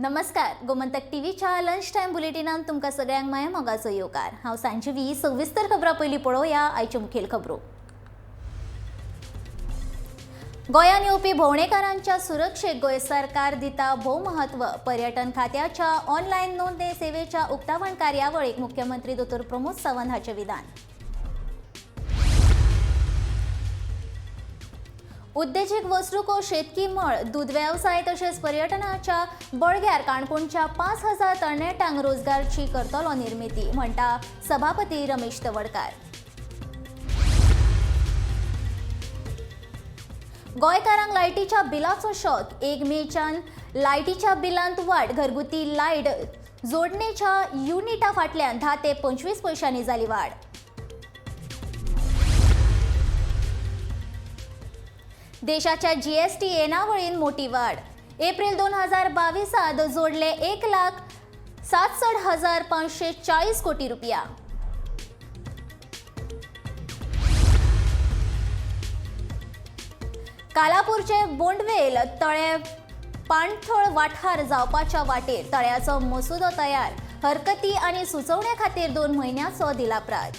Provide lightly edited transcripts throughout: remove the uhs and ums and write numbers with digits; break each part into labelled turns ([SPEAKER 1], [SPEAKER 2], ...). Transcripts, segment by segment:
[SPEAKER 1] नमस्कार, गोमंतक टीव्हीच्या lunch time बुलेटिनान तुमकां सगळ्यांक माया मोगाचो येवकार. हांव सांजवी. सविस्तर खबरां पयलीं पळोवया आयच्यो मुखेल खबरो. गोंयांत येवपी भोंवडेकारांच्या सुरक्षेक गोंय सरकार दिता भोव म्हत्व. पर्यटन खात्याच्या ऑनलायन नोंदणी सेवेच्या उक्तावण कार्यावळीक मुख्यमंत्री दोतोर प्रमोद सावंत हाचें विधान. उद्देजीक वसणुको, शेतकी मळ, दूद वेवसाय तशेंच पर्यटनाच्या बळग्यार काणकोणच्या 5000 तरणाट्यांक रोजगारची करतलो निर्मिती, म्हणटा सभापती रमेश तवडकार. गोंयकारांक लायटीच्या बिलाचो शॉक. 1 मेच्यान लायटीच्या बिलांत वाड. घरगुती लायट जोडणेच्या युनिटा फाटल्यान 10 ते 25 पयशांनी जाली वाड. देशाच्या जीएसटी येणावळीन मोठी वाढ. एप्रिल 2022त जोडले 1,67,540 कोटी रुपया. कालापूरचे बोंडवेल तळे पाणथळ वाठार जावपाच्या वाटेर. तळ्याचो मसुदो तयार. हरकती आनी सुचोवण्या खातीर 2 म्हयन्याचो दिला प्राज.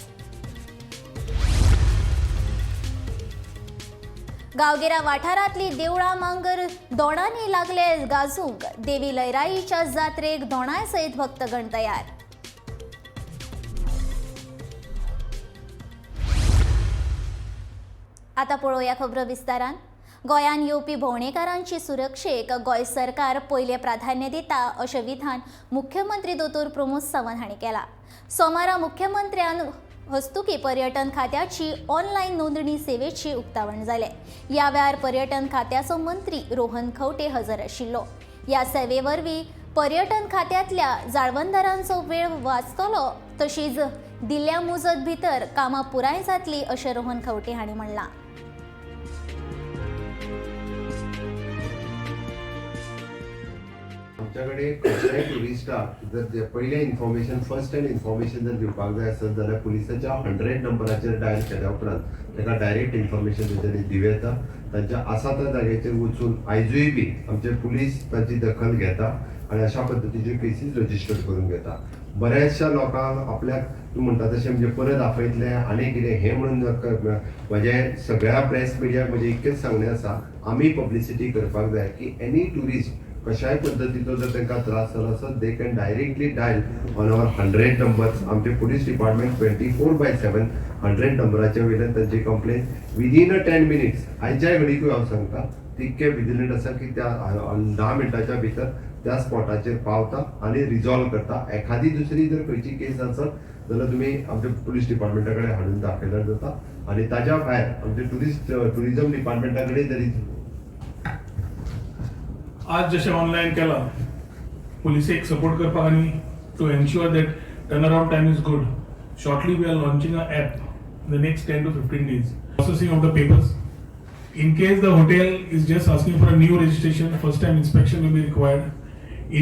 [SPEAKER 1] गांवगिऱ्या वाठारांतली देवळां मांगर दोणांनी लागले गाजूंक. देवी लयराईच्या जात्रेक दोणाय सयत भक्तगण तयार. आता पळोवया खबरो विस्तारान. गोंयांत येवपी भोंवडेकारांची सुरक्षेक गोंय सरकार पयलें प्राधान्य दिता, अशें विधान मुख्यमंत्री दोतोर प्रमोद सावंत हांणी केलां. सोमारा मुख्यमंत्र्यान हस्तुकी पर्यटन खात्याची ऑनलायन नोंदणी सेवेची उक्तावण जालें. ह्या वेळार पर्यटन खात्याचो मंत्री रोहन खंवटे हजर आशिल्लो. ह्या सेवे वरवीं पर्यटन खात्यांतल्या जाळवणदारांचो वेळ वाचतलो, तशीच दिल्ल्या मुजत भितर कामां पुराय जातली, अशें रोहन खंवटे हांणी म्हणलां.
[SPEAKER 2] आमच्याकडे खंयच्याय ट्युरिस्टाक जर जे पयलें इन्फॉर्मेशन, फर्स्ट हँड इन्फॉर्मेशन जर दिवपाक जाय आसत जाल्यार पुलिसाच्या 100 नंबराचेर डायल केल्या उपरांत ताका डायरेक्ट इन्फॉर्मेशन तेंच्यांनी दिवं येता. तांच्या आसा त्या जाग्याचेर वचून आयजूय बी आमचे पुलीस तांची दखल घेता आनी अशा पद्दतीच्यो केसीस रजिस्टर करून घेता. बऱ्याचशा लोकांक आपल्याक तूं म्हणटा तशें म्हणजे परत आपयतले आनी कितें हें म्हणून म्हजें सगळ्या प्रेस मिडियाक म्हजें इतकेंच सांगणें आसा, आमी पब्लिसिटी करपाक जाय की एनी ट्युरिस्ट कशाय पद्दतीचो जर तांकां त्रास जालो आसत, they can directly dial on our 100 numbers. आमचे police department 24/7 100 नंबराच्या वयल्यान तांची कंप्लेन विदीन अ 10 मिनिट्स, आयच्याय घडीकूय हांव सांगता, तितके विजिलंट आसा की त्या 10 मिनटाच्या भितर त्या स्पॉटाचेर पावता आनी रिजॉल्व करता. एखादी दुसरी जर खंयची केस आसत जाल्यार तुमी आमच्या पुलीस डिपार्टमेंटा कडेन हाडून दाखयल्यार जाता आनी ताज्या भायर आमचे ट्युरिझम डिपार्टमेंटा कडेन जरी
[SPEAKER 3] आज जशें ऑनलायन केलां पुलिसेक सपोर्ट करपाक आनी to ensure that turn around time is good, shortly we are launching a app the next 10 to 15 days. Processing of the papers, in case the hotel is just asking for a new registration, first time inspection will be required.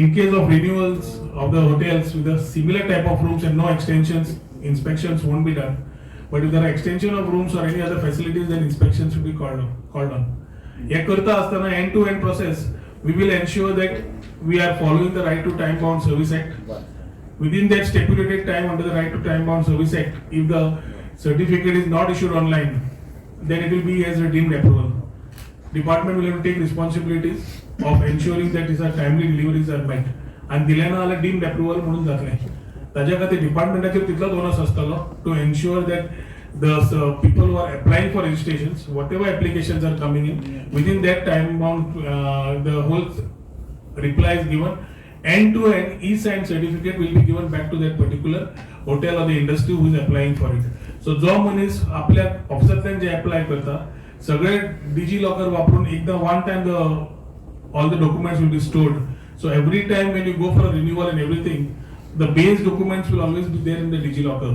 [SPEAKER 3] In case of renewals of the hotels with a similar type of rooms and no extensions, inspections won't be done. But if there are extension of rooms or any other facilities, then inspections should be called on. हे करता असताना end to end process, we will ensure that we are following the Right to Time Bound Service Act. Within that stipulated time under the Right to Time Bound Service Act, if the certificate is not issued online, then it will be as a deemed approval. Department will have to take responsibilities of ensuring that these are timely deliveries are met. आणि दिले ना जाल्यार deemed approval म्हणून जातलें. ताज्या खातीर डिपार्टमेंटाचेर तितलोच onus आसतलो to ensure that the people who are applying for registrations, whatever applications are coming in, within that time bound, the whole reply is given. End to end e-signed certificate will be given back to that particular hotel or the industry who is applying for it. So जो मनीस आपल्या ऑफिसांतल्यान जे apply करता, सगळे digi locker वापरून एकदा one time the all the documents will be stored. So every time when you go for a renewal and everything, the base documents will always be there in the DigiLocker.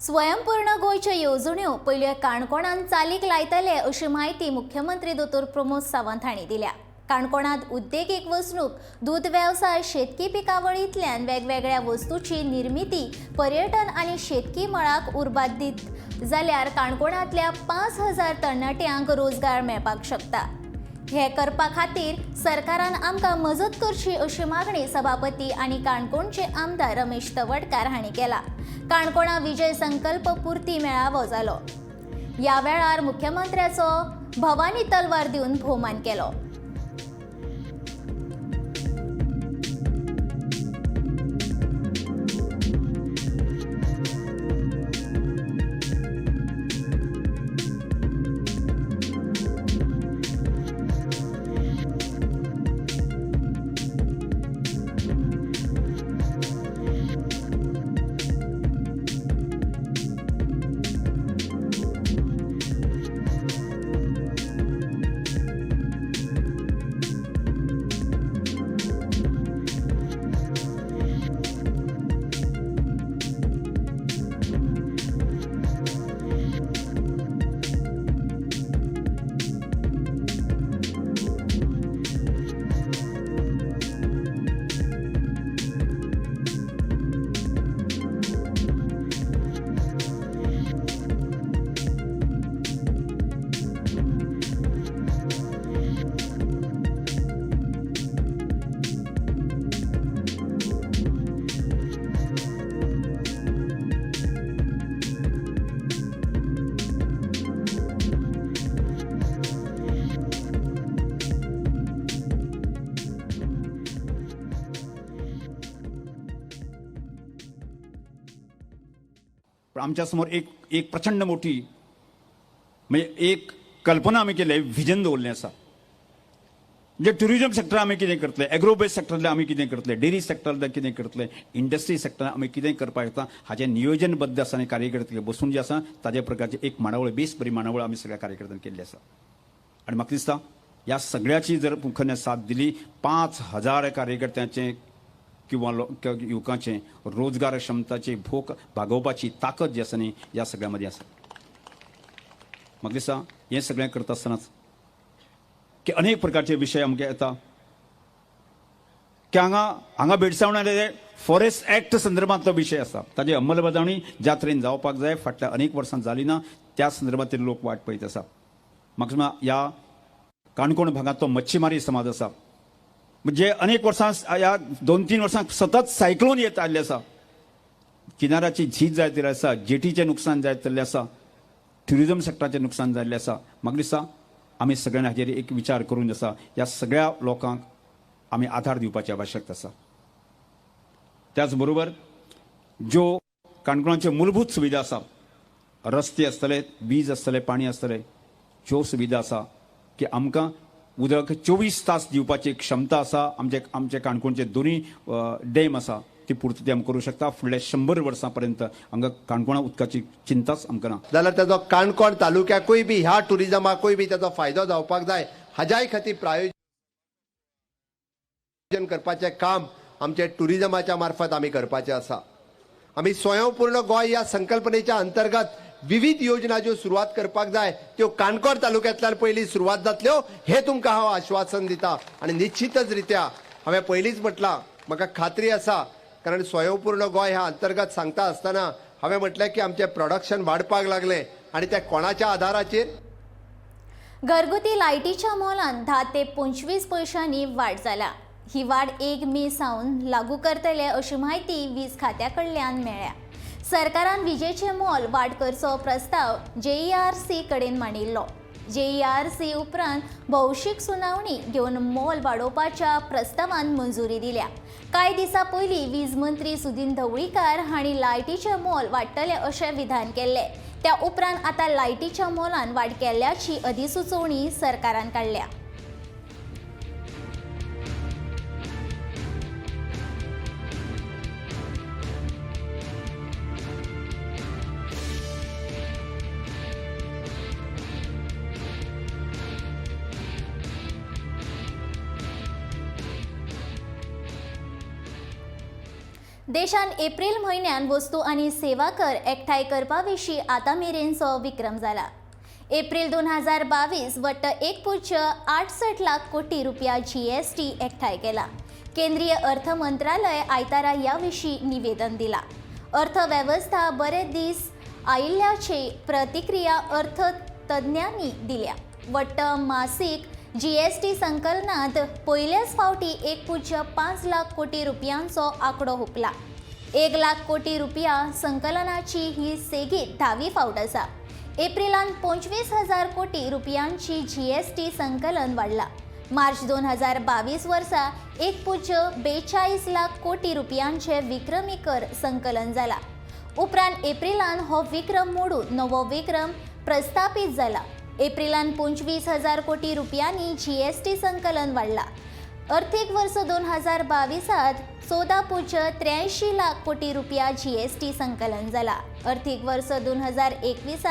[SPEAKER 1] स्वयंपूर्ण गोंयच्यो येवजण्यो पयल्यो काणकोणांत चालीक लायतले, अशी म्हायती मुख्यमंत्री दोतोर प्रमोद सावंत हांणी दिल्या. काणकोणांत उद्देगीक वसणूक, दूद वेवसाय, शेतकी पिकावळींतल्यान वेगवेगळ्या वस्तूची निर्मिती, पर्यटन आनी शेतकी मळाक उर्बा दीत जाल्यार काणकोणांतल्या 5000 तरणाट्यांक रोजगार मेळपाक शकता. हे करपा खातीर सरकारान आमकां मजत करची अशी मागणी सभापती आनी काणकोणचे आमदार रमेश तवडकार हांणी केला. काणकोणा विजय संकल्प पुर्ती मेळावो जालो. ह्या वेळार मुख्यमंत्र्याचो भवानी तलवार दिवन भोवमान केलो.
[SPEAKER 4] आमच्यासमोर एक एक प्रचंड मोठी म्हणजे एक कल्पना आमी केली, व्हिजन दवरलें आसा. म्हणजे ट्युरिजम सेक्टर आमी कितें करतले, एग्रो बेज सेक्टरांतलें आमी कितें करतले, डेरी सेक्टरांतलें कितें करतले, इंडस्ट्री सेक्टरान आमी कितें करपाक शकता हाचें नियोजनबद्ध आसा आनी कार्यकर्ते बसून जे आसा ताज्या प्रकारची एक मांडावळ, बेस बरी मांडावळ आमी सगळ्या कार्यकर्त्यांनी केल्ली आसा. आनी म्हाका दिसता ह्या सगळ्याची जर मुखार साथ दिली 5,000 कार्यकर्त्यांचे किंवा युवकांचे रोजगार क्षमताची भूक भागोवपाची ताकद जी आसा न्ही ह्या सगळ्यां मदीं आसा. म्हाका दिसता हें सगळें करता आसतनाच की अनेक प्रकारचे विशय आमकां येता की हांगा हांगा भेडसावणारे फॉरेस्ट एक्ट संदर्भांतलो विशय आसा, ताजी अंमलबजावणी ज्या तरेन जावपाक जाय फाटल्या अनेक वर्सां जाली ना, त्या संदर्भांतले लोक वाट पळयत आसा. म्हाका दिसता ह्या काणकोण भागांतलो मच्छीमारी समाज आसा म्हणजे अनेक वर्सां ह्या 2-3 वर्सां सतत सायक्लोन येत आयिल्ले आसा, किनाऱ्याची झीज जायत गेल्ली आसा, जेटीचें नुकसान जायत जाल्लें आसा, ट्युरिजम सेक्टराचें नुकसान जाल्लें आसा. म्हाका दिसता आमी सगळ्यांनी हाजेर एक विचार करून आसा ह्या सगळ्या लोकांक आमी आधार दिवपाची आवश्यकता आसा. त्याच बरोबर ज्यो काणकोणाच्यो मूलभूत सुविधा आसा, रस्ते आसतले, वीज आसतले, पाणी आसतले, ज्यो सुविधा आसा की आमकां उदक 24 तास दिवपाची क्षमता आसा. आमचे आमचे काणकोणचे दोनूय डॅम आसा ती पुर्तती आमी करूं शकता. फुडल्या 100 वर्सां पर्यंत हांगा काणकोणा उदकाची चिंताच आमकां ना.
[SPEAKER 2] जाल्यार ताजो काणकोण तालुक्याकूय बी ह्या ट्युरिजमाकूय बी ताजो फायदो जावपाक जाय हाज्याय खातीर प्रायोजन करपाचें काम आमचे ट्युरिजमाच्या मार्फत आमी करपाचें आसा. आमी स्वयंपूर्ण गोंय ह्या संकल्पनेच्या अंतर्गत विविध योजना ज्यो सुरवात करपाक जाय त्यो काणकोण तालुक्यांतल्यान पयलीं सुरवात जातल्यो हें तुमकां हांव आश्वासन दिता. आनी निश्चितच रित्या हांवें पयलींच म्हटलां, म्हाका खात्री आसा, कारण स्वयंपूर्ण गोंय ह्या अंतर्गत सांगता आसतना हांवें म्हटलें की आमचें प्रोडक्शन वाडपाक लागलें आनी तें कोणाच्या आधाराचेर.
[SPEAKER 1] घरगुती लायटीच्या मोलान 10 ते 25 पयशांनी वाड जाला. ही वाड 1 मे सावन लागू करतले अशी म्हायती वीज खात्या कडल्यान मेळ्ळ्या. सरकारान विजेचे मोल वाड करचो प्रस्ताव JERC कडेन मांडिल्लो. JERC उपरांत भौशीक सुनावणी घेवन मोल वाडोवपाच्या प्रस्तावान मंजुरी दिल्या. कांय दिसां पयलीं वीज मंत्री सुदिन ढवळीकार हांणी लायटीचे मोल वाडटले अशें विधान केल्लें. त्या उपरांत आतां लायटीच्या मोलान वाड केल्ल्याची अधिसुचोवणी सरकारान काडल्या. देशान एप्रिल म्हयन्यान वस्तू आनी सेवा कर एकठांय करपा विशीं आतां मेरेनचो विक्रम जाला. एप्रिल 2022 वट्ट 1.68 लाख कोटी रुपया GST एकठांय केला. केंद्रीय अर्थ मंत्रालय आयतारा ह्या विशीं निवेदन दिला. अर्थवेवस्था बरे दीस आयिल्ल्याची प्रतिक्रिया अर्थतज्ञांनी दिल्या. वट्ट मासीक जीएसटी संकलनात पयलेच फावटी 1.5 लाख कोटी रुपयांचो आंकडो हुपला. 1 लाख कोटी रुपया संकलनाची ही सेगीत 10वी फावट आसा. एप्रिलान 25,000 कोटी रुपयांची जीएसटी संकलन वाडला. मार्च 2022 वर्सा 1.42 लाख कोटी रुपयांचे विक्रमी कर संकलन जाला. उपरांत एप्रिलान हो विक्रम मोडून नवो विक्रम प्रस्थापित जाला. एप्रिलान 25,000 कोटी रुपयांनी जीएसटी संकलन वाडला. अर्थीक वर्स 2022 14.83 लाख कोटी रुपया जीएसटी संकलन जाला. अर्थीक वर्स 2021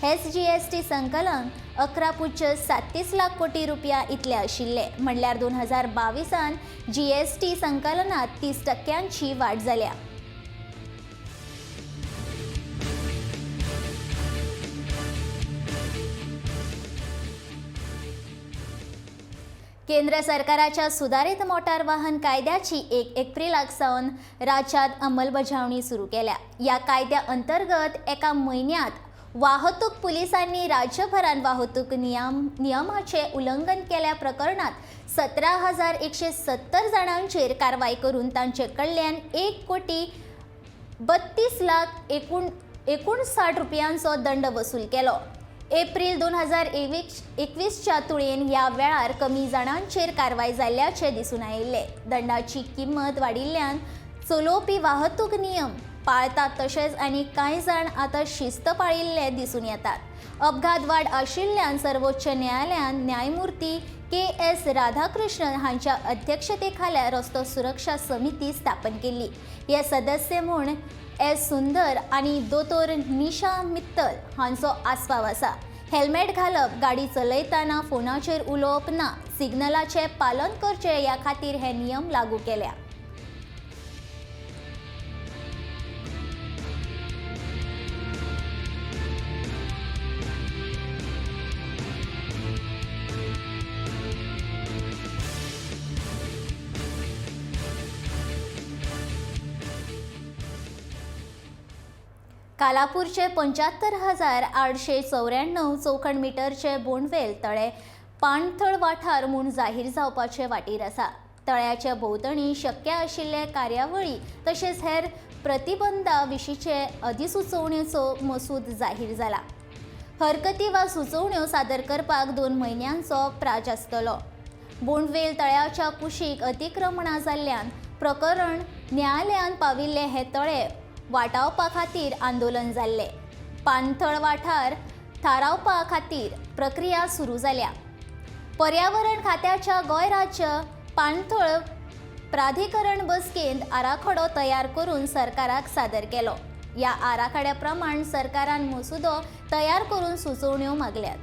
[SPEAKER 1] हेच जीएसटी संकलन 11.37 लाख कोटी रुपया इतले आशिल्ले. म्हणल्यार 2022 जीएसटी संकलनात 30% वाड जाल्या. केंद्र सरकाराच्या सुधारित मोटार वाहन कायद्याची 1 एप्रिलाक सावन राज्यात अंमलबजावणी सुरू केल्या. या कायद्या अंतर्गत एका म्हयन्यांत वाहतूक पुलिसांनी राज्यभरात वाहतूक नियमाचे उल्लंघन केल्या प्रकरणात 17,170 जाणांचेर कारवाय करून तांचे कडल्यान 1,32,59,000 रुपयांचो दंड वसूल केलो. एप्रिल 2021च्या तुळेन ह्या वेळार कमी जाणांचेर कारवाय जाल्ल्याचें दिसून आयिल्लें. दंडाची किंमत वाडिल्ल्यान चलोवपी वाहतूक नियम पाळतात तशेंच आनी कांय जाण आतां शिस्त पाळिल्ले दिसून येतात. अपघात वाड आशिल्ल्यान सर्वोच्च न्यायालयान न्यायमूर्ती KS Radhakrishnan हांच्या अध्यक्षतेखाला रस्तो सुरक्षा समिती स्थापन केली. हे सदस्य म्हूण S सुंदर आनी दोतोर निशा मित्तल हांचो आस्पाव आसा. हेल्मेट घालप, गाडी चलयतना फोनाचेर उलोवप ना, सिग्नलाचें पालन करचें ह्या खातीर हे नियम लागू केल्या. कालापूरचे 75,894 चौखण मिटरचे बोंडवेल तळे पाणथळ वाठार म्हूण जाहीर जावपाचे वाटेर आसा. तळ्याच्या भोंवतणी शक्य आशिल्ले कार्यावळी तशेंच हेर प्रतिबंधा विशींचे अधिसुचोवणेचो मसूद जाहीर जाला. हरकती वा सुचोवण्यो सादर करपाक 2 म्हयन्यांचो प्राज आसतलो. बोंडवेल तळ्याच्या कुशीक अतिक्रमणां जाल्ल्यान प्रकरण न्यायालयांत पाविल्ले हे तळे वाटावपा खातीर आंदोलन जाल्ले. पाणथळ वाठार थारावपा खातीर प्रक्रिया सुरू जाल्या. पर्यावरण खात्याच्या गोंय राज्य पाणथळ प्राधिकरण बसकेंत आराखडो तयार करून सरकाराक सादर केलो. ह्या आराखड्या प्रमाण सरकारान मसुदो तयार करून सुचोवण्यो मागल्यात.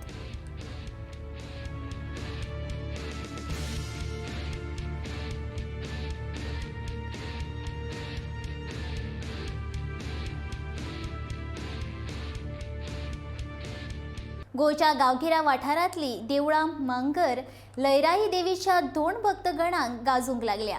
[SPEAKER 1] गोंयच्या गांवगिऱ्या वाठारांतली देवळां मांगर लयराई देवीच्या 2 भक्तगणांक गाजूंक लागल्या.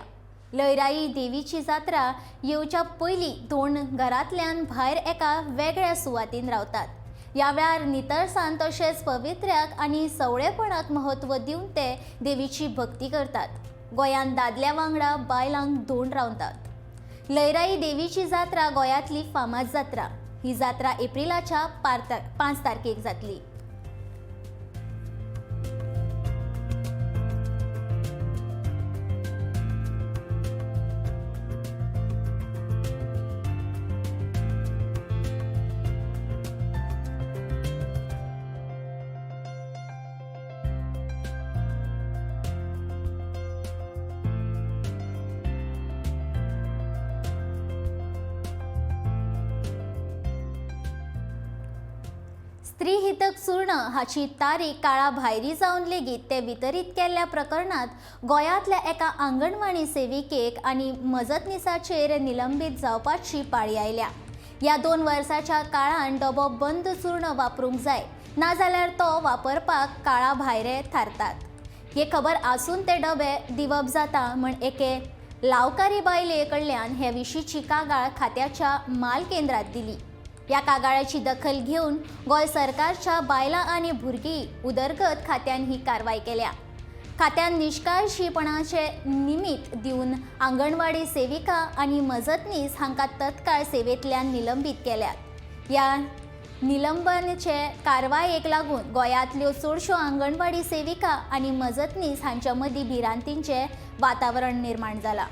[SPEAKER 1] लयराई देवीची जात्रा येवच्या पयलीं 2 घरांतल्यान भायर एका वेगळ्या सुवातीन रावतात. ह्या वेळार नितळसाण तशेंच पवित्र्याक आनी सवळेपणाक म्हत्व दिवन ते देवीची भक्ती करतात. गोंयांत दादल्या वांगडा बायलांक 2 रावतात. लयराई देवीची जात्रा गोंयांतली फामाद जात्रा. ही जात्रा एप्रिलाच्या 5 तारखेक जातली. स्त्रीहितक चूर्ण हाची तारीख काळा भायरी जावन लेगीत ते वितरीत केल्ल्या प्रकरणात गोंयांतल्या एका आंगणवाडी सेविकेक आनी मजतनीसाचेर निलंबीत जावपाची पाळी आयल्या. ह्या 2 वर्साच्या काळान डबो बंद चूर्ण वापरूंक जाय, नाजाल्यार तो वापरपाक काळा भायरे थारतात. हे खबर आसून ते डबे दिवप जाता म्हण एके लावकारी बायले कडल्यान हे विशींची कागाळ खात्याच्या माल केंद्रात दिली. ह्या कागाळ्याची दखल घेवन गोंय सरकारच्या बायलां आनी भुरगीं उदरगत खात्यान ही कारवाय केल्या. खात्यान निष्काळजीपणाचे निमित्त दिवन आंगणवाडी सेविका आनी मजतनीस हांकां तत्काळ सेवेंतल्यान निलंबीत केल्यात. ह्या निलंबनाचे कारवायेक लागून गोंयांतल्यो चडश्यो आंगणवाडी सेविका आनी मजतनीस हांच्या मदीं भिरांतीचें वातावरण निर्माण जालां.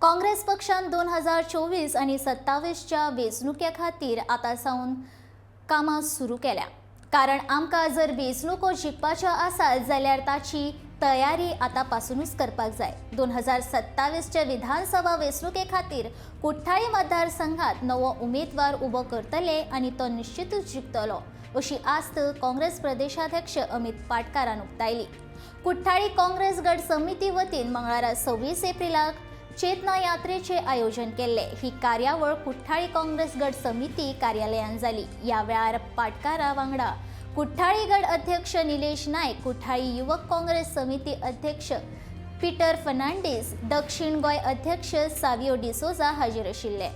[SPEAKER 1] काँग्रेस पक्षान 2024 आनी 27च्या वेंचणुके खातीर आतां सावन कामां सुरू केल्या. कारण आमकां जर वेंचणुको जिखपाच्यो आसात जाल्यार ताची तयारी आतां पासुनूच करपाक जाय. 2027चे विधानसभा वेंचणुके खातीर कुठ्ठाळी मतदारसंघात नवो उमेदवार उबो करतले आनी तो निश्चितूच जिखतलो अशी आस्त काँग्रेस प्रदेशाध्यक्ष अमित पाटकारान उक्तायली. कुठ्ठाळी काँग्रेस गट समिती वतीन मंगळारा 26 एप्रिलाक चेतना यात्रेचे आयोजन केल्ले. ही कार्यावळ कुठ्ठाळी काँग्रेस गट समिती कार्यालयान जाली. ह्या वेळार पाटकारा वांगडा कुठ्ठाळी गट अध्यक्ष निलेश नायक, कुठ्ठाळी युवक काँग्रेस समिती अध्यक्ष पीटर फर्नांडीस, दक्षिण गोंय अध्यक्ष सावियो डिसोजा हाजीर आशिल्ले.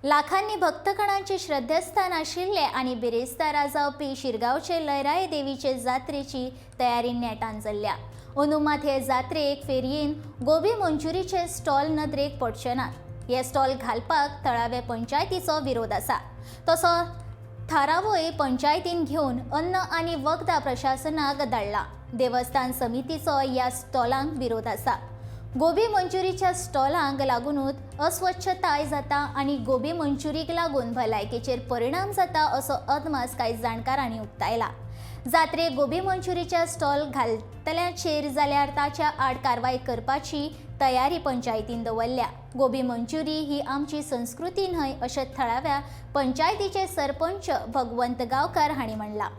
[SPEAKER 1] लाखांनी भक्तगणांचे श्रद्धास्थान आशिल्ले आनी बिरेस्तारा जावपी शिरगांवचे लयराई देवीचे जात्रेची तयारी नेटान चल्ल्या. अंदू मात हे जात्रेक फेरयेन गोबी मंचुरीचे स्टॉल नदरेक पडचे नात. हे स्टॉल घालपाक थळावे पंचायतीचो विरोध आसा. तसो थारावूय पंचायतीन घेवन अन्न आनी वखदां प्रशासनाक धाडला. देवस्थान समितीचो ह्या स्टॉलांक विरोध आसा. गोबी मंचुरीच्या स्टॉलांक लागूनच अस्वच्छताय जाता आनी गोबी मंचुरीक लागून भलायकेचेर परिणाम जाता असो अदमास कांय जाणकारांनी उक्तायला. जात्रेक गोबी मंचुरीच्या स्टॉल घालतल्याचेर जाल्यार ताच्या आड कारवाय करपाची तयारी पंचायतीन दवरल्या. गोबी मंचुरी ही आमची संस्कृती न्हय अशें थळाव्या पंचायतीचे सरपंच भगवंत गांवकार हांणी म्हणलां.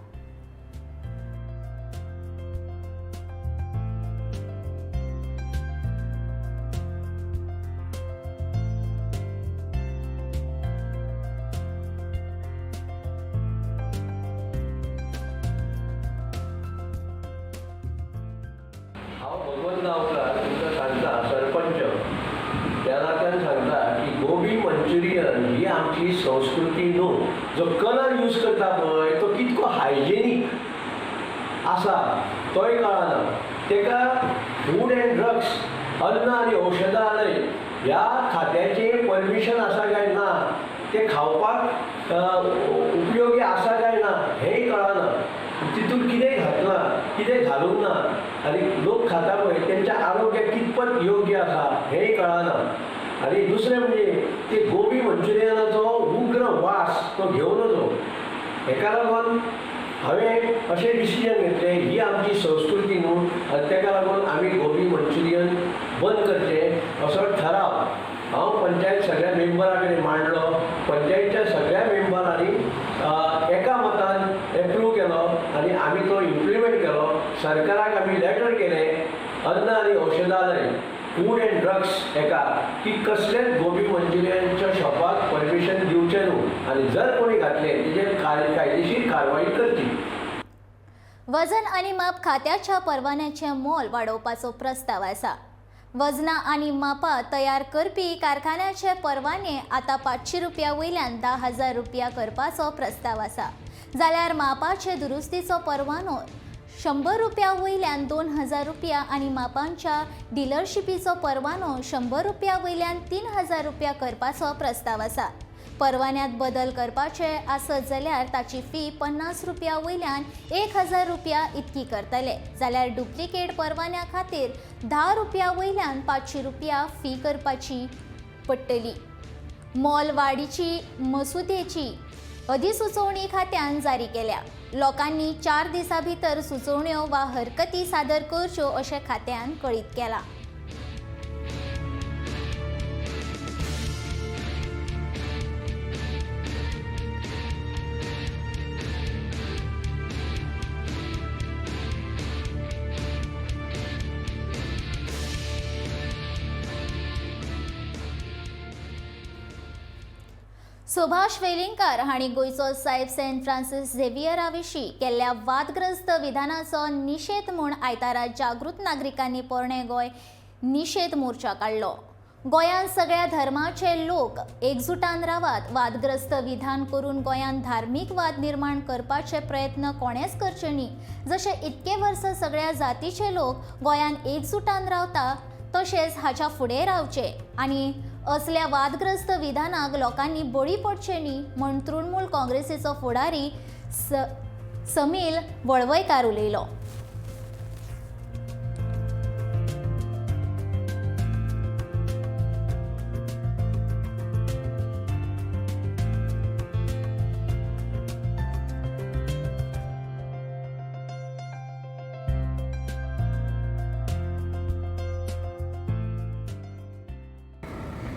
[SPEAKER 5] हांव भगवंत गांवकार तुमकां सांगता, सरपंच त्या नात्यान सांगता की गोबी मंचुरियन ही आमची संस्कृती न्हू. जो कलर यूज करता पळय तो कितको हायजेनीक आसा तोय कळना. तेका फूड एंड ड्रग्स, अन्न आनी औषधालय ह्या खात्याचें परमिशन आसा काय ना, तें खावपाक उपयोगी आसा काय ना हेंय कळना. तितून कितें घातलां कितें घालूंक ना आनी लोक खाता पळय तेंच्या आरोग्याक कितपत योग्य आसा हेंय कळना. आनी दुसरें म्हणजे ते गोबी मंचुरियनाचो उग्र वास तो घेवन वचो. हेका लागून हांवें अशें डिसिजन घेतलें, ही आमची संस्कृती न्हू आनी तेका लागून आमी गोबी मंचुरियन बंद करचें असो ठराव हांव पंचायत सगळ्या मेंबरां कडेन मांडलो. पंचायतच्या सगळ्या मेंबरांनी एका मतान एप्रूव केलो आनी आमी तो इम्प्लिमेंट केलो. सरकाराक आमी लेटर केलें, अन्न आनी औषधालय फूड एंड ड्रग्स हेका की कसलेच गोबी मंचुरियनच्या शॉपाक परमिशन दिवचें न्हू आनी जर कोणी घातलें तेजेर कायदेशीर कारवाई करची.
[SPEAKER 1] वजन आनी माप खात्याच्या परवान्याचें मोल वाडोवपाचो प्रस्ताव आसा. वजनां आनी मापां तयार करपी कारखान्याचे परवाने आतां 500 रुपया वयल्यान 10,000 रुपया करपाचो प्रस्ताव आसा. जाल्यार मापाचे दुरुस्तीचो परवानो 100 रुपया वयल्यान 2,000 रुपया आनी मापांच्या डिलरशिपीचो परवानो 100 रुपया वयल्यान 3,000 रुपया करपाचो प्रस्ताव आसा. परवान्यांत बदल करपाचे आसत जाल्यार ताची फी 50 रुपया वयल्यान 1,000 रुपया इतकी करतले. जाल्यार डुप्लिकेट परवान्या खातीर 10 रुपया वयल्यान 500 रुपया फी करपाची पडटली. मोलवाडीची मसुदेची अधिसुचोवणी खात्यान जारी केल्या. लोकांनी 4 दिसां भितर सुचोवण्यो वा हरकती सादर करच्यो अशें खात्यान कळीत केलां. सुभाष वेलिंगकार हांणी गोंयचो सायब सेंट फ्रांसीस झेवियरा विशीं केल्ल्या वादग्रस्त विधानाचो निशेध म्हूण आयतारा जागृत नागरिकांनी पोरणें गोंय निशेध मोर्चा काडलो. गोंयांत सगळ्या धर्माचे लोक एकजुटान रावात. वादग्रस्त विधान करून गोंयांत धार्मीक वाद निर्माण करपाचे प्रयत्न कोणेच करचे न्ही. जशे इतके वर्सां सगळ्या जातीचे लोक गोंयांत एकजुटान रावता तशेंच हाच्या फुडें रावचे आनी असल्या वादग्रस्त विधानाक लोकांनी बळी पडचे न्ही म्हूण तृणमूल काँग्रेसीचो फुडारी समील वळवयकार उलयलो.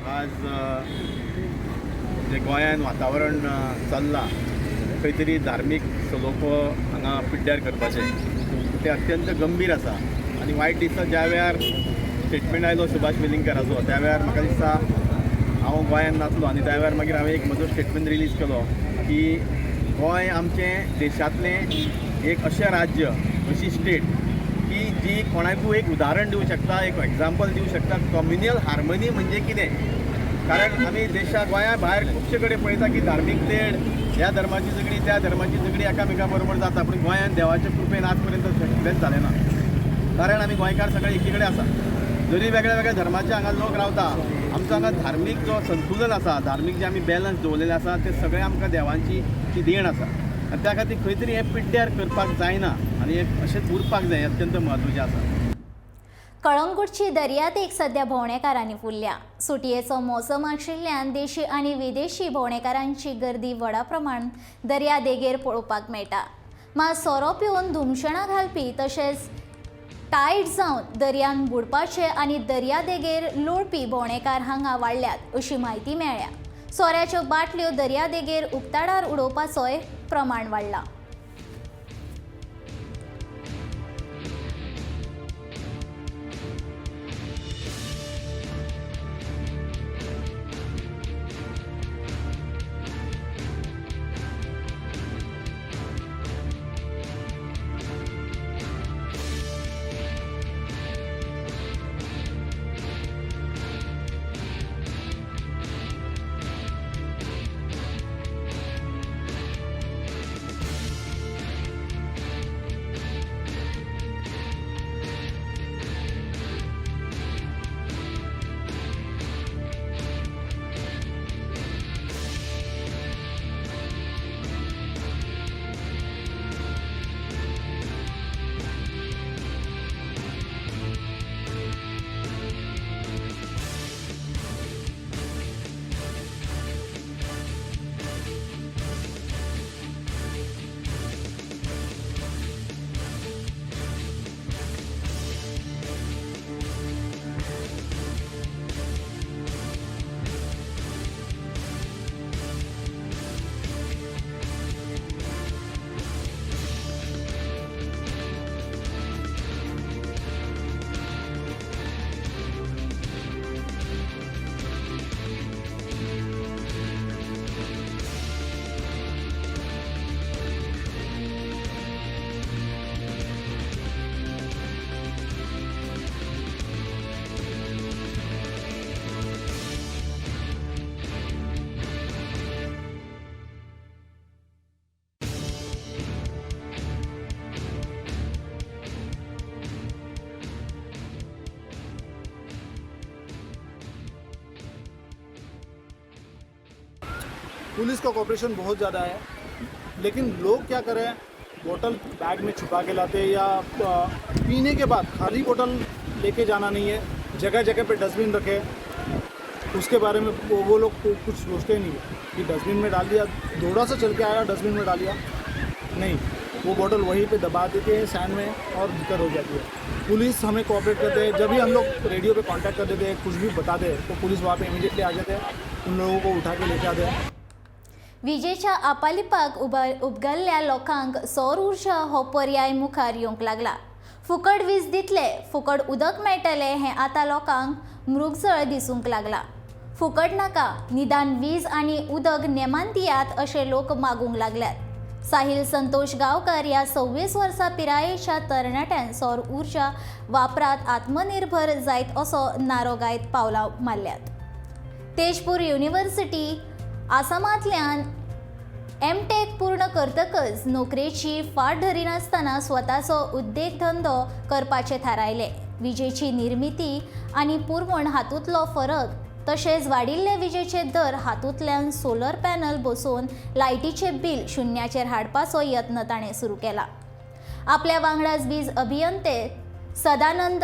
[SPEAKER 6] आज जे गोंयांत वातावरण चल्लां खंय तरी धार्मीक सलोखो हांगा पिड्ड्यार करपाचें तें अत्यंत गंभीर आसा आनी वायट दिसता ज्या वेळार स्टेटमेंट आयलो सुभाष वेलिंगकाराचो त्या वेळार म्हाका दिसता हांव गोंयांत नासलो आनी त्या वेळार मागीर हांवें एक म्हजो स्टेटमेंट रिलीज केलो की गोंय आमचें देशांतलें एक अशें राज्य, अशी स्टेट की जी कोणाकूय एक उदाहरण दिवं शकता, एक एग्जाम्पल दिवं शकता कम्युनल हार्मनी म्हणजे कितें. कारण आमी देशा गोंया भायर खुबशे कडेन पळयता की धार्मीक तेड, ह्या धर्माची झगडी त्या धर्माची झगडी एकामेका बरोबर जाता, पूण गोंयांत देवाचे कृपेन आज पर्यंत कितेंच जालें ना. कारण आमी गोंयकार सगळे एकी कडेन आसा. जरी वेगळ्या वेगळ्या धर्माचे हांगा लोक रावता, आमचो हांगा धार्मीक जो संतुलन आसा, धार्मीक जे आमी बॅलन्स दवरलेले आसा ते सगळे आमकां देवांची ती देण आसा आनी त्या खातीर खंय तरी हें पिड्ड्यार करपाक जायना आनी हें अशेंच उरपाक जाय, अत्यंत म्हत्वाचें आसा.
[SPEAKER 1] कळंगूटची दर्यादेग सध्या भोंवडेकारांनी फुल्ल्या. सुटयेचो मोसम आशिल्ल्यान देशी आनी विदेशी भोंवडेकारांची गर्दी व्हडा प्रमाण दर्यादेगेर पळोवपाक मेळटा. मात सोरो पिवन धुमशणां घालपी तशेंच टायट जावन दर्यान बुडपाचे आनी दर्यादेगेर लोळपी भोंवडेकार हांगा वाडल्यात अशी म्हायती मेळ्ळ्या. सोऱ्याच्यो बाटल्यो दर्यादेगेर उक्ताडार उडोवपाचोय प्रमाण वाडलां.
[SPEAKER 7] पुलिस का कॉपरेशन बहुत ज़्यादा है, लेकिन लोग क्या करें, बोतल बैग में छुपा के लाते हैं या पीने के बाद खाली बोतल लेके जाना नहीं है, जगह जगह पे डस्टबिन रखे, उसके बारे में वो लोग कुछ सोचते नहीं है कि डस्टबिन में डाल दिया, थोड़ा सा चल के आया डस्टबिन में डाल दिया, नहीं, वो बोतल वहीं पे दबा देते हैं सैंड में और दिक्कत हो जाती है। पुलिस हमें कोऑपरेट करते हैं, जब भी हम लोग रेडियो पे कांटेक्ट कर देते हैं, कुछ भी बताते हैं तो पुलिस वहाँ पे इमीडिएटली आ जाते हैं, उन लोगों को उठा के लेके आते हैं।
[SPEAKER 1] विजेच्या आपालिपाक उबगल्ल्या लोकांक सौर ऊर्जा हो पर्याय मुखार येवंक लागला. फुकट वीज दितले, फुकट उदक मेळटलें हें आतां लोकांक मृगजळ दिसूंक लागला. फुकट नाका, निदान वीज आनी उदक नेमान दियात अशें लोक मागूंक लागल्यात. साहिल संतोष गांवकर ह्या 26 वर्सां पिरायेच्या तरणाट्यान सौर ऊर्जा वापरात आत्मनिर्भर जायत असो नारो गायत पावलां मारल्यात. तेजपूर युनिव्हर्सिटी आसामांतल्यान एमटेक पूर्ण करतकच नोकरेची फाट धरिनासतना स्वताचो उद्देगधंदो करपाचें थारायलें. विजेची निर्मिती आनी पुरवण हातूंतलो फरक तशेंच वाडिल्ले विजेचे दर हातूंतल्यान सोलर पॅनल बसोवन लायटीचें बील शुन्याचेर हाडपाचो यत्न ताणें सुरू केला. आपल्या वांगडाच वीज अभियंते सदानंद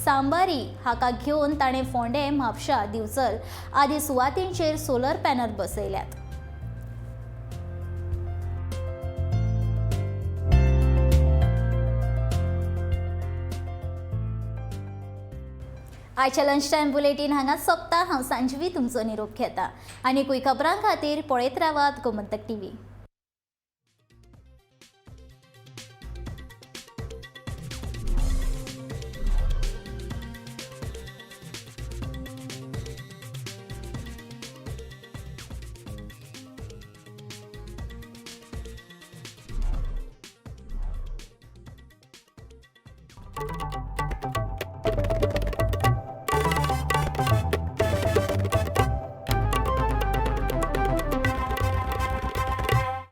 [SPEAKER 1] सांबारी हाका घेवन ताणें फोंडें, म्हापशा, दिवचल आदी सुवातींचेर सोलर पॅनल बसयल्यात. आयच्या लंच टायम बुलेटीन हांगा सोंपता. हांव सांजवी तुमचो निरोप घेता. आनीकूय खबरां खातीर पळयत रावात गोमंतक टीव्ही.